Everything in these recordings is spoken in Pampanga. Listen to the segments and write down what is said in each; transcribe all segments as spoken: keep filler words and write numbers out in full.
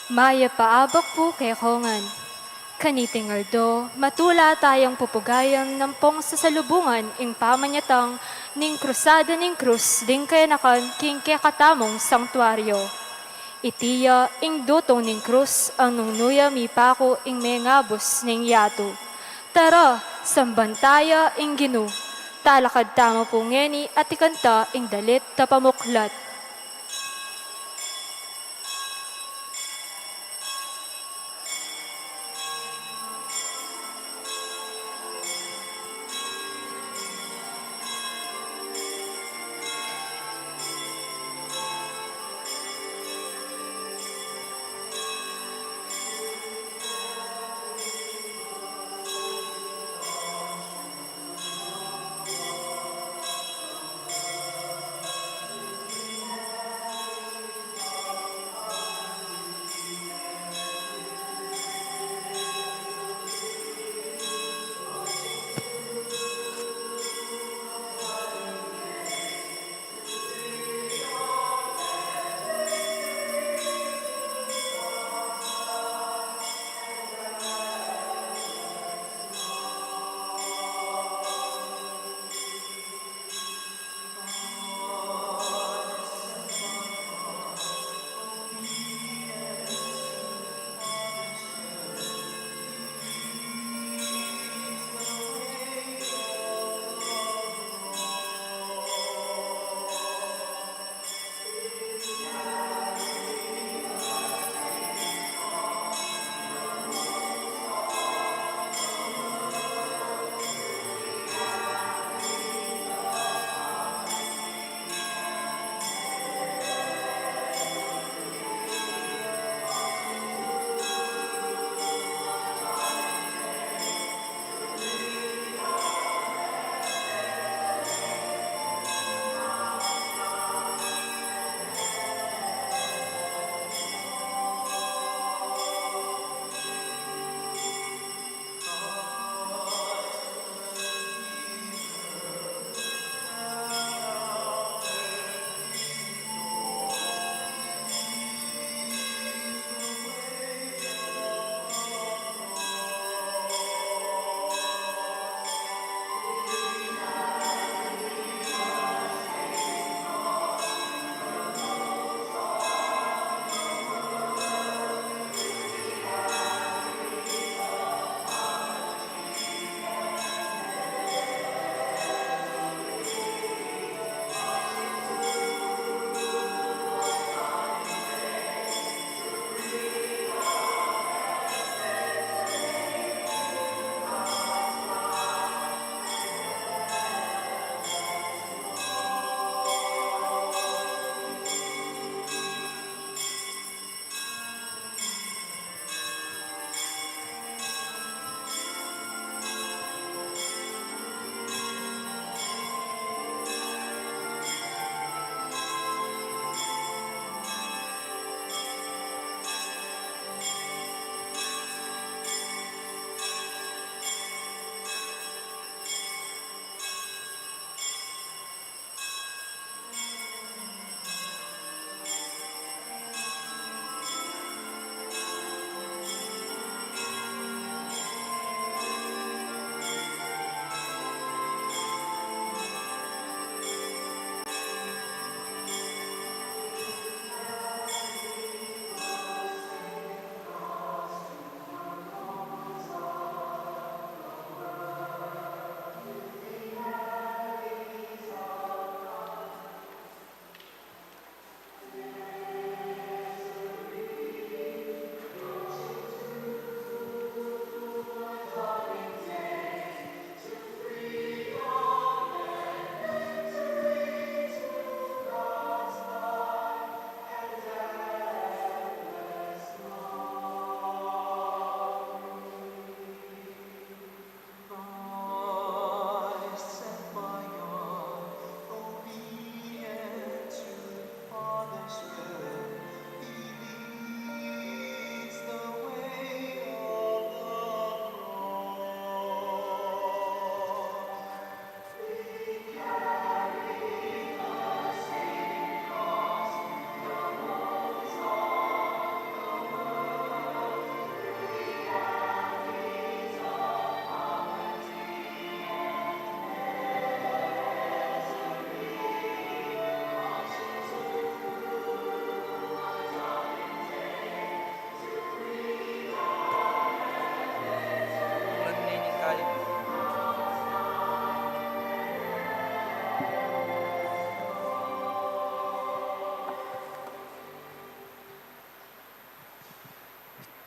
Mayap a abak pu kekongan. Kaniting aldo, matula tayang pupugayan ampong sasalubungan ing pamanyatang ning Krusada ning Krus ding kayanakan king kekatamung sangtuaryo. Iti ya ing dutung ning krus a nung nu ya mipaku ing mengabus ning yatu. Tara, samban taya ing Ginu. Talakad tamu pu ngeni at ikanta ing dalit a pamuklat.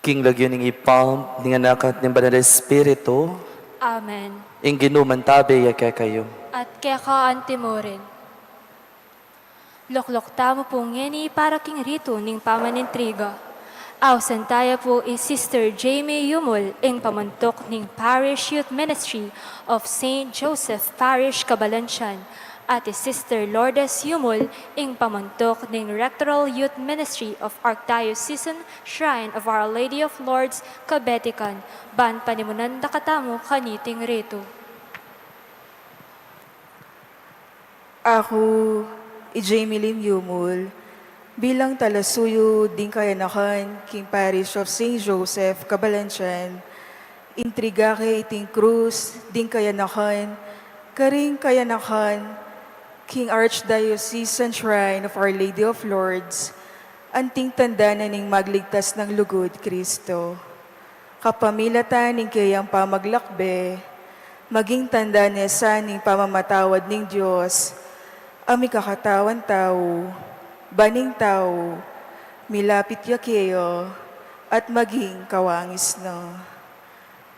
King lagyu ning Ibpa, ning Anak, at ning Banal Espiritu. Amen. Ing Ginu mantabe ya kekayu. At keka antimurin. Lukluk tamu pu ngeni para king ritu ning pamanintriga. Ausan taya pu i Sister Jamie Yumul, ing pamuntuk ning Parish Youth Ministry of Saint Joseph Parish, Cabalantian, at i Sister Lourdes Yumul, ing pamuntuk ning Rectoral Youth Ministry of Archdiocesan Shrine of Our Lady of Lourdes, Cabetican, ban panimunan da katamu kaniting ritu. Aku, i Jamie Lynn Yumul, bilang talasuyu ding kayanakan king Parish of Saint Joseph, Cabalantian, intriga ke iting krus ding kayanakan karing kayanakan king Archdiocesan Shrine of Our Lady of Lourdes, anting tanda na ning magligtas nang lugud, Kristo. Kapamilatan ning keyang pamaglakbe, maging tanda ne sa ning pamamatawad ning Dios a mikakatawan tau, ban ing tau milapit ya keya at maging kawangis na.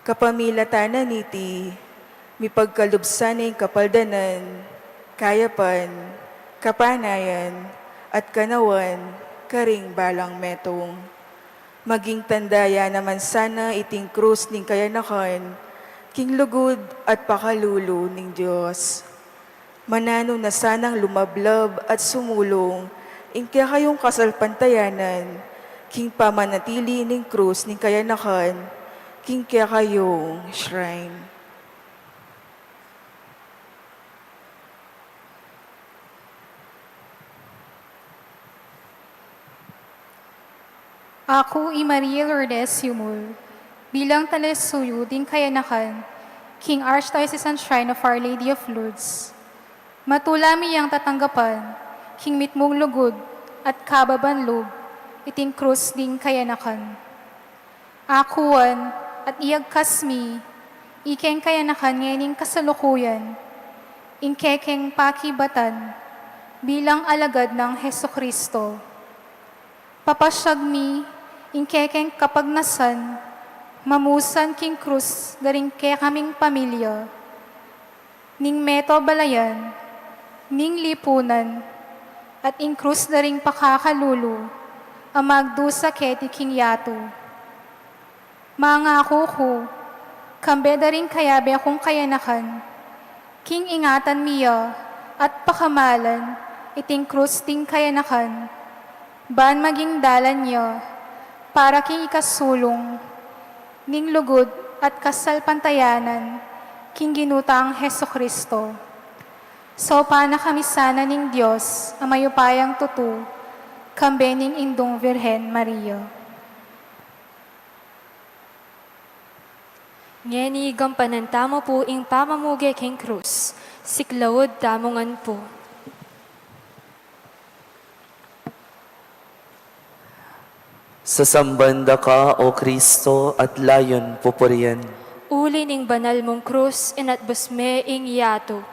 Kapamilatan na niti, mipagkalub sana ing kapaldanan, kayapan, kapanayan, at kanawan karing balang metung. Maging tanda ya naman sana iting krus ning kayanakan king lugud at pakalulu ning Dios. Mananu na sanang lumablab at sumulung ing kekayung kasalpantayanan king pamanatili ning krus ning kayanakan king kekayung shrine. Aku i Maria Lourdes Yumul, bilang talasuyu ding kayanakan king Archdiocesan Shrine of Our Lady of Lourdes, matula mi yang tatanggapan king mitmung lugud at kababan lub iting krus ding kayanakan. Akuan at iyagkas mi ikeng kayanakan ngening kasalukuyan ing kekeng pakibatan bilang alagad nang Jesucristo. Papasyag mi ing kekeng kapagnasan mamusan king krus da ring kekaming pamilya, ning meto balayan, ning lipunan, at ing krus da ring pakakalulu a magdusa keti king yatu. Mangaku ku, kambe da ring kayabe kung kayanakan, king ingatan mi ya at pakamalan iting krus ding kayanakan, ban maging dalan ya para king ikasulung ning lugud at kasalpantayanan king Ginu tang Jesucristo. Saupan na kami sana ning Dios a mayupayang tutu, kambe ning Indung Virgen Maria. Ngeni gampanan tamu pu ing pamamuge king krus. Siklaud tamu ngan pu. Sasamban da ka, O Kristo, at layun pupurian. Uli ning banal mung krus, inatbus me ing yatu.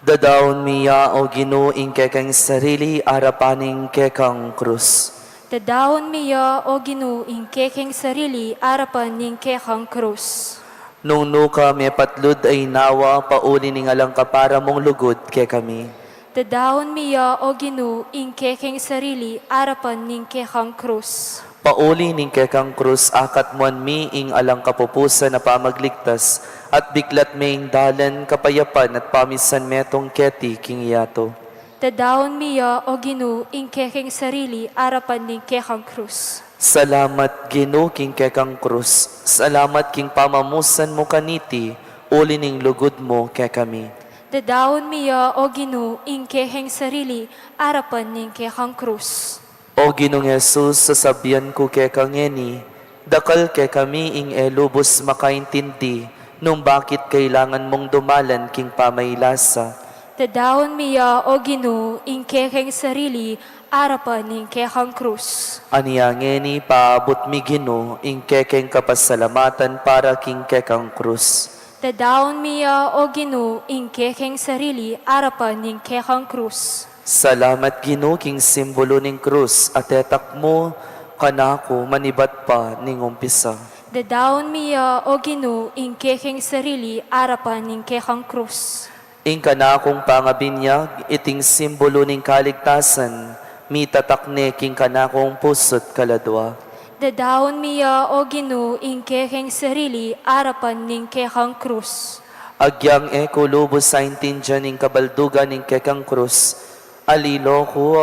Dadaun mi ya, O Ginu, ing kekeng sarili arapan ning kekang krus. Dadaun mi ya, O Ginu, ing kekeng sarili arapan ning kekang krus. Nung nuka mepatlud a inawa pauli ning alang kapara mung lugud kekami. Dadaun mi ya, O Ginu, ing kekeng sarili arapan ning kekang krus. Pauli ning kekang krus akatmuan mi ing alang kapupusan a pamagligtas, at biklat me ing dalan, kapayapan, at pamisan metung keti king yatu. Dadaun mi ya, O Ginu, ing kekeng sarili arapan ning kekang krus. Salamat, Ginu, king kekang krus. Salamat king pamamusan mu kaniti, uli ning lugud mu kekami. Dadaun mi ya, O Ginu, ing kekeng sarili arapan ning kekang krus. O Ginung Jesus, sasabian ku keka ngeni, dakal kekami ing e lubus makaintindi nung bakit kailangan mung dumalan king pamailasa. Dadaun mi ya, O Ginu, ing kekeng sarili arapan ning kekang krus. Ania ngeni paabut mi, Ginu, ing kekeng kapasalamatan para king kekang krus. Dadaun mi ya, O Ginu, ing kekeng sarili arapan ning kekang krus. Salamat, Ginu, king simbulu ning krus a tetak mu, Kanaku manibat pa ning umpisa. Dadaun mi ya, O Ginu, ing kekeng sarili arapan ning kekang krus. Ing kanakung pangabinyag, iting simbulu ning kaligtasan, mitatak ne king kanakung pusu't kaladua. Dadaun mi ya, O Ginu, ing kekeng sarili arapan ning kekang krus. Agyang e ku lubus aintindian ing kabaldugan ning kekang krus, ali loku,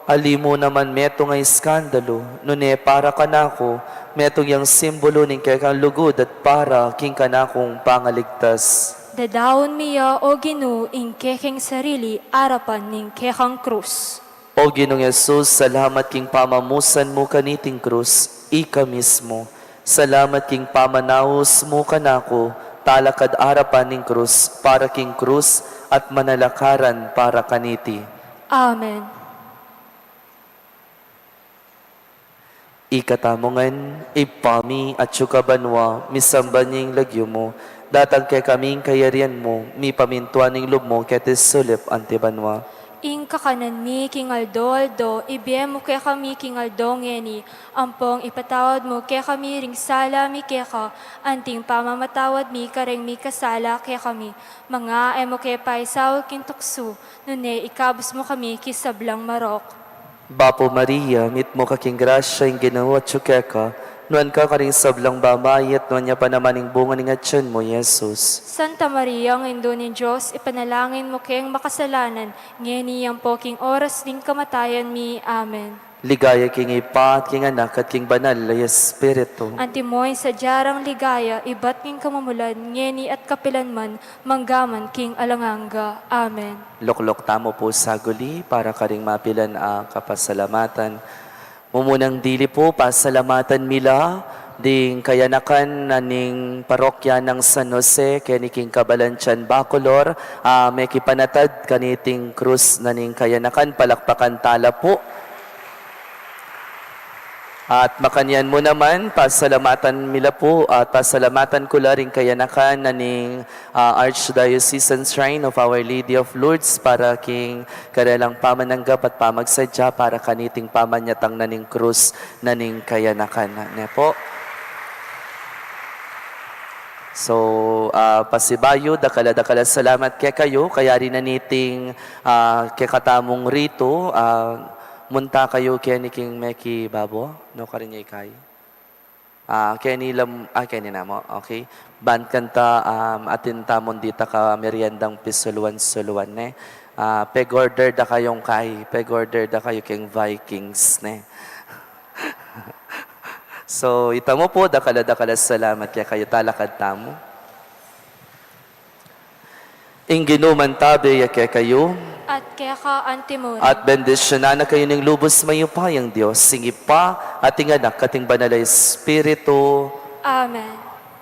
ali mu naman metung a iskandalu, nune para kanaku, metung yang simbulu ning kekang lugud at para king kanakung pangaligtas. Dadaun mi ya, O Ginu, ing kekeng sarili arapan ning kekang krus. O Ginung Jesus, salamat king pamamusan mu kaniting krus, ika mismu. Salamat king pamanaus mu kanaku, talakad arapan ning krus, para king krus, at manalakaran para kaniti. Amen. Ikatamu ngan, Ibpa mi, atsu ka banua, misamban ya ing lagyu mu, datang kekami ing kayarian mu, mipamintuan ing lub mu keti sulip anti banua. Ing kakanan mi king aldo-aldo, ibie mu kekami king aldo ngeni, ampong ipatawad mu kekami ring sala mi keka, anting pamamatawad mi kareng mikasala kekami. Manga e mu ke paisaul king tuksu, nune ikabus mu kami king sablang marok. Bapu Maria, mitmu ka king grasya, ing Ginu atsu keka, nuan ka karing sablang babai, at nuan ya pa naman ing bunga ning atian mu, Jesus. Santa Maria, Indu ning Dios, ipanalangin mu keng makasalanan, ngeni ampo king oras ning kamatayan mi. Amen. Ligaya king Ibpa, at king Anak, at king Banal a Espiritu. Antimo ing sadya rang ligaya, ibat king kamumulan, ngeni at kapilan man, mangga man king alang angga. Amen. Lukluk tamu pu saguli para karing mapilan a kapasalamatan. Mumunang dili pu, pasalamatan mi la ding kayanakan na ning parokya nang San Jose, keni king Cabalantian, Bacolor, a mekipanatad kaniting krus na ning kayanakan, palakpakan tala pu. At makanyan mu naman, pasalamatan mi la pu, at pasalamatan ku la ring kayanakan na ning, ah, Archdiocesan Shrine of Our Lady of Lourdes para king karelang pamananggap at pamagsadya para kaniting pamanyatang na ning krus na ning kayanakan, ne pu. So, ah, pasibayu, dakal a dakal a salamat kekayu, kayari na niting, ah, kekatamung ritu, ah, munta kayu keni king mekibabo, nukarin ya ika. Ah, keni lam-, ah, keni namu, okay. Ban kanta, um, atin tamung dita ka meriendang pisuluan-suluan, ne. Ah, peg-order da kayung kai, peg-order da kayu keng Vikings, ne. So, ita mu pu, dakal a dakal a salamat kekayu, talakad tamu. Ing Ginu mantabe ya kekayu. At keka antimurin. At bendisyunan na kayu ning lubus mayupayang Dios, ing Ibpa, at ing Anak, at ing Banal a Espiritu. Amen.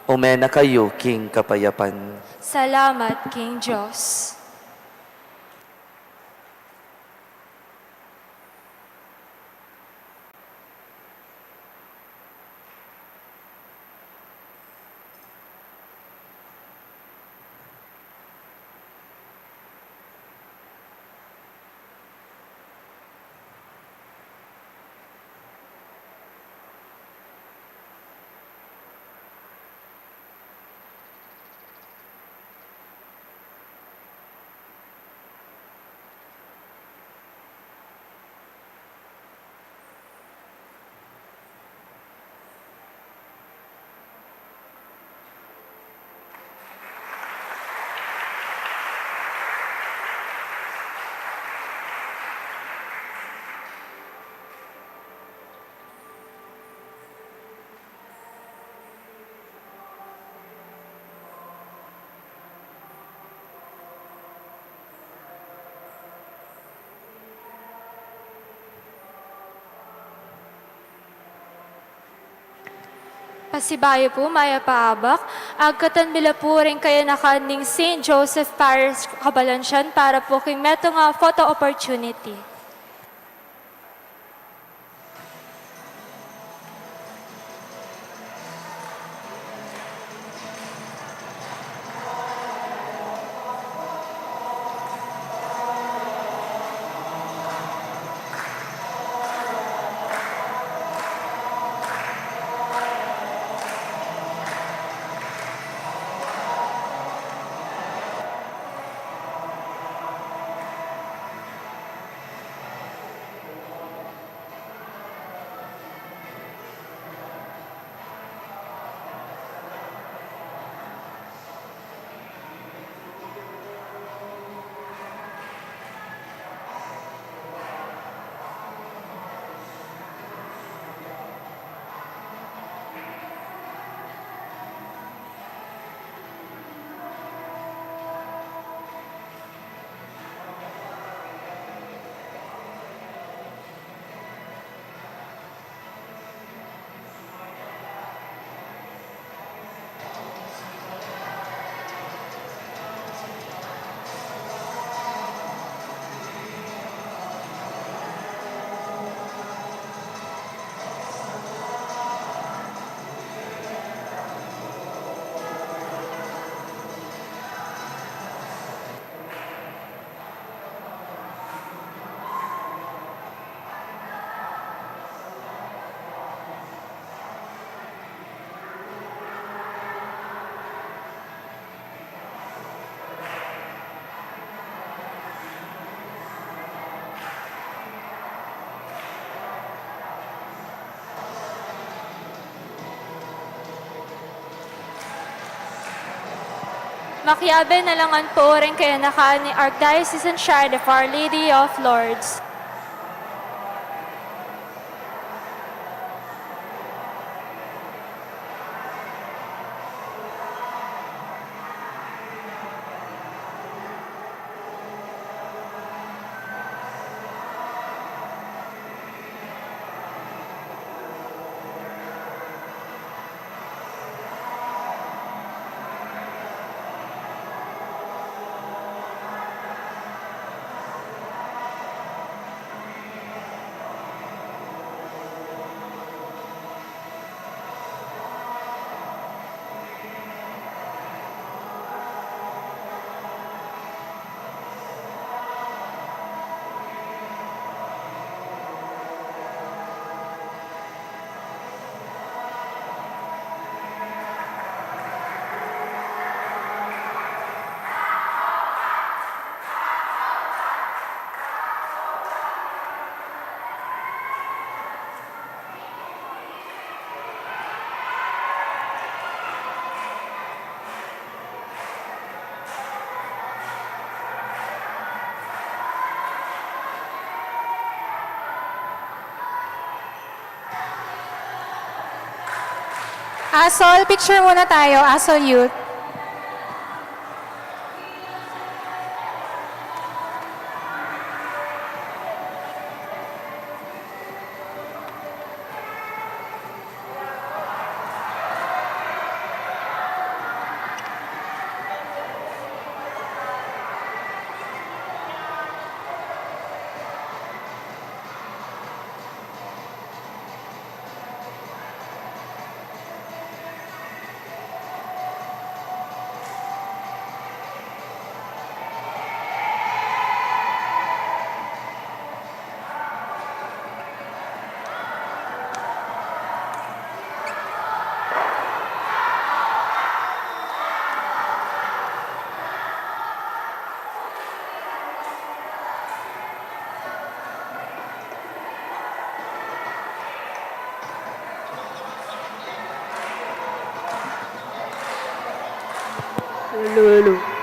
Ume na kayu king kapayapan. Salamat king Dios. Pasibayu pu, mayap a abak. Agkatan mi la pu ring kayanakan ning Saint Joseph Parish Cabalantian para pu king metung a photo opportunity. Makiabe na la ngan pu ring kayanakan ning Archdiocesan Shrine of Our Lady of Lourdes. Asol, picture muna tayo. Asol Youth. Hello, hello.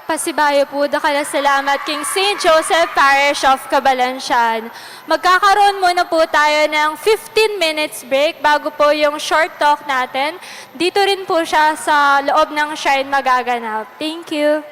Pasibayu po, dakal a salamat king Saint Joseph Parish of Cabalansian. Magkakaroon muna po tayo ng fifteen minutes break bago po yung short talk natin. Dito rin po siya sa loob ng shrine magaganap. Thank you.